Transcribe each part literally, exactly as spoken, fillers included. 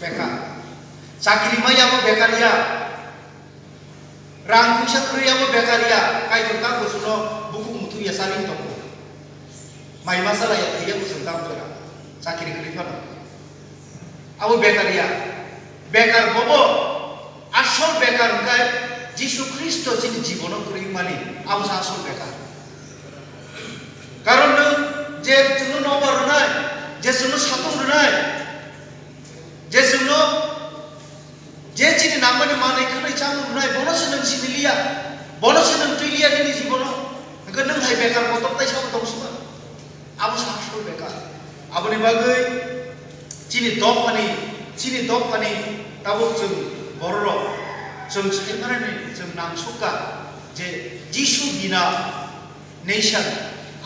Bekar. Chakri maya bo bekar ya. Rang puisa kwrwi abo bekar ya, Kaitor ta bwswkno bukhuk muthung ya chari tongo. Mai masa laya thwiya bwswk dam jora, chakri kwrwi phano. Abo bekar ya. Bekar bobo asol bekar hwnkhe Jisu Khristo chini jibono kwrwi mani, abo se asol bekar. Karon nwng je chwngno nobar rwnai, je chwngno satung rwnai, je chwngno je chini nangmani manwi khwnwi chamung rwnai, bono se nwng sini liya, bono se nwng twi liya nini jibono. Hwnkhe nwng hai bekar kotor tai sabo tong sima? Abo se asol bekar. Aboni bagwi chini dophani, chini dophani tabuk chwng bororok chwng saimanani chwng nangsukha je Jisu bina nation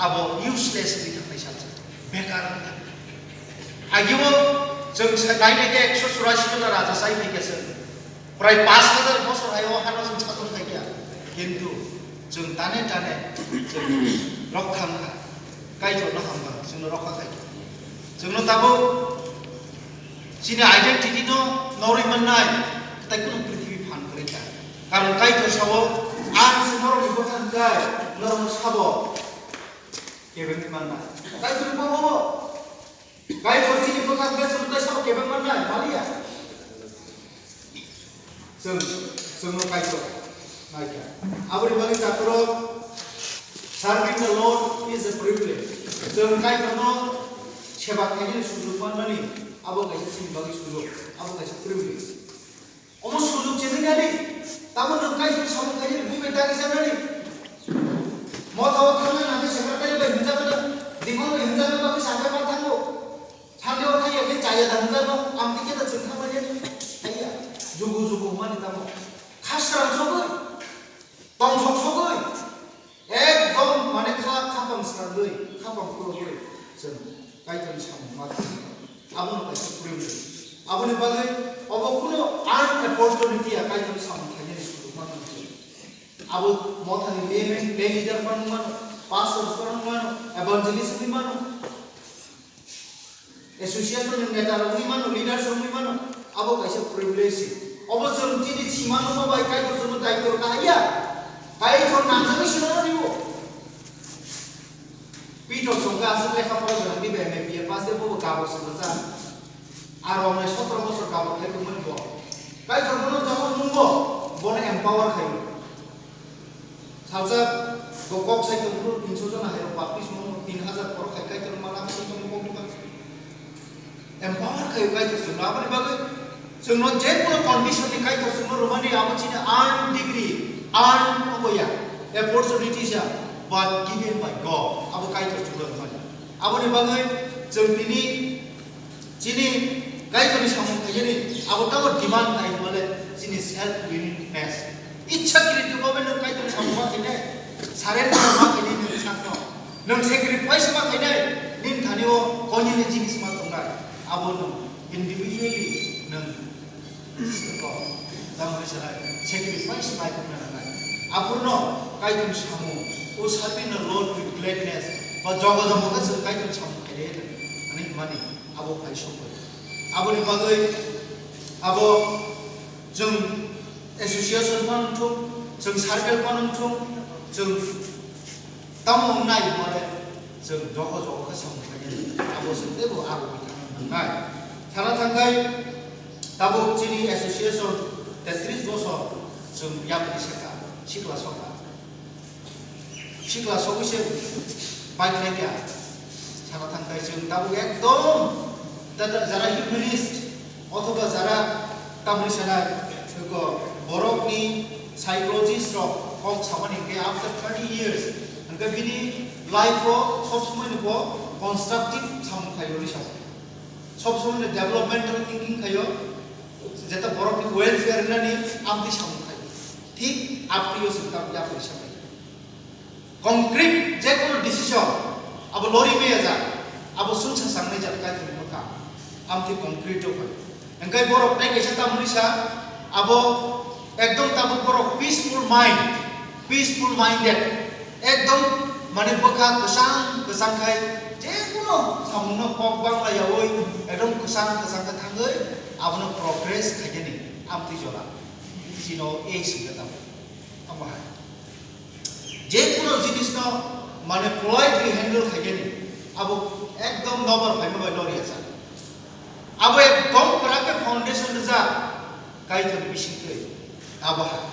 abo useless wngwi thangnaisa, bekar wngwi thangnaisa. Agio chwng sa-, nai nai khe ekso churashi jona raja sai phaikha chwng. Prai pash hajar bosor hai o hano chwng satung khaikha. Kintu chwng tane tane chwng rokha wngkha. Kaitorno hamkha, chwngno rokha khaikha. Chwngno tabuk chini identity no norwi mannai, tai kunu prithibi phan kwrwi kha. Karon Kaitor sao, "Ang se norokni bwkha hwnkhe norokno sabo kebengwi mannai." Kaitorni bwkha bo. Kaitor chini bwkha hwnkhe chwng tai sabo kebeng mannai, maliya. Chwng, chwngno Kaitor naikha. Aboni bagwi takhorok, serving the Lord is a privilege. Chwng Kaitorno seba khainani sujok manmani, abo kaisa chini bagwi sujok, abo kaisa privilege. Omo sujok chini gani, tamo nwng Kaitor samung khainani buibai dagi janani. Motha o thangna nangkhe secretary bai hwnjakgwno, dikon bai hwnjakgwno bagwi sakai ma thango. Sande o thangya khe chaya da hwnjakno, amtwi khe da chwng thangmani. Haiya, jugu jugu hwnmani tamo. Kha srang sogwi, tongthok sogwi, ekdom mane kha khapang srangwi, khapang khulogwi chwng Kaitorni samung ma thangwi. Abono kaisa privilege. Aboni bagwi obo kuno earned opportunity ya Kaitorni samung khainani sujuk ma nang chwng. Abo mothani lay, lay leader phano wngmano, pastor phano wngmano, evangelist wngwi mano. Association ni neta rok wngwi mano, leaders rok wngwi mano, abo kaisa privilege se. Obo chwng chini sima nokma bai Kaitor chwngno daityo rwkha haiya. Kaitor nangjagwi sima rw riwo. Pitor chwngkha aswk lekha pora gwnang di bai M A B A pass de bobo gabor se bwsa. Aro nai sotro bosor gabor khai tongmani bo. Kaitor bono jabon mungbo, bono empower khaio. Salsa bo kok sai tongphuru tinso jona hai rok baptismo tin hajar borok hai Kaitor mala hai tongmo kok dukan. Empower khai Kaitor chwngno aboni bagwi chwngno je kono condition ni Kaitor chwngno rwmani abo chini earned degree, earned oboya, opportunities ya, but given by God, abo Kaitor chwngno rwmani. Aboni bagwi chwng tini Chini Kaitorni samung khaiyani abo tamo demand khai hwnmale chini self willingness. Ichha kiri tongma bai nwng Kaitorni samung ma khainai, surrender ma khainai nwng sakno. Nwng sacrifice ma khainai, nini thani o konini jinis ma tongnai. Abo nwng individually nwng tamo sanai, sacrifice bai tongna nangnai. Aphurno Kaitorni samung, "O serving the Lord with gladness," ba jogo jogo khe chwng Kaitorni samung khainai hwnwi hwnmani. Abo hai sokoi. Aboni bagwi abo chwng association phano wngthung, chwng circle phano wngthung, chwng tamo wngnai hwnmale chwng jogo jogo khe samung khainai. Abo chwng teibo abo bai thangna nangnai. Sana thangkhai tabuk chini association tetris bosor chwng yapri saka, sikla saka. Sikla sogwi se bai khlai kha. Sana thang tai chwng tabuk ekdom da-, da-, jara humanist othoba jara tamni sanai, eko borokni psychologist rok kok samani hwnkhe after thirty years hwnkhe bini life o sob somoi ni bo constructive samung khaio hinwi sao. Sob somoi no developmental thinking khaio, jeta borokni welfare nani amtwi samung khaio. Thik amtwi o chwng tamo yapri sanai. Concrete je kono decision abo lori maya jak, abo sungsa sangnai jak Kaitorni bwkha, amtwi concrete o phai. Hwnkhe borok tei kaisa tamni sa, abo ekdom tabuk borok peaceful mind, peaceful minded, ekdom mane bwkha kwchang kwchang khai, je kono samungno kok bangla yaui ekdom kwchang kwchang khe thangwi Abono progress khainani amtwi jora chino ei singkha tamo. Amo hai. Je kuno jinisno mane politely handle khainani abo ekdom nobar phaima bai lori asa. Abo ekdom kwrak khe foundation rijak Kaitor bisingtwi. Abo hai.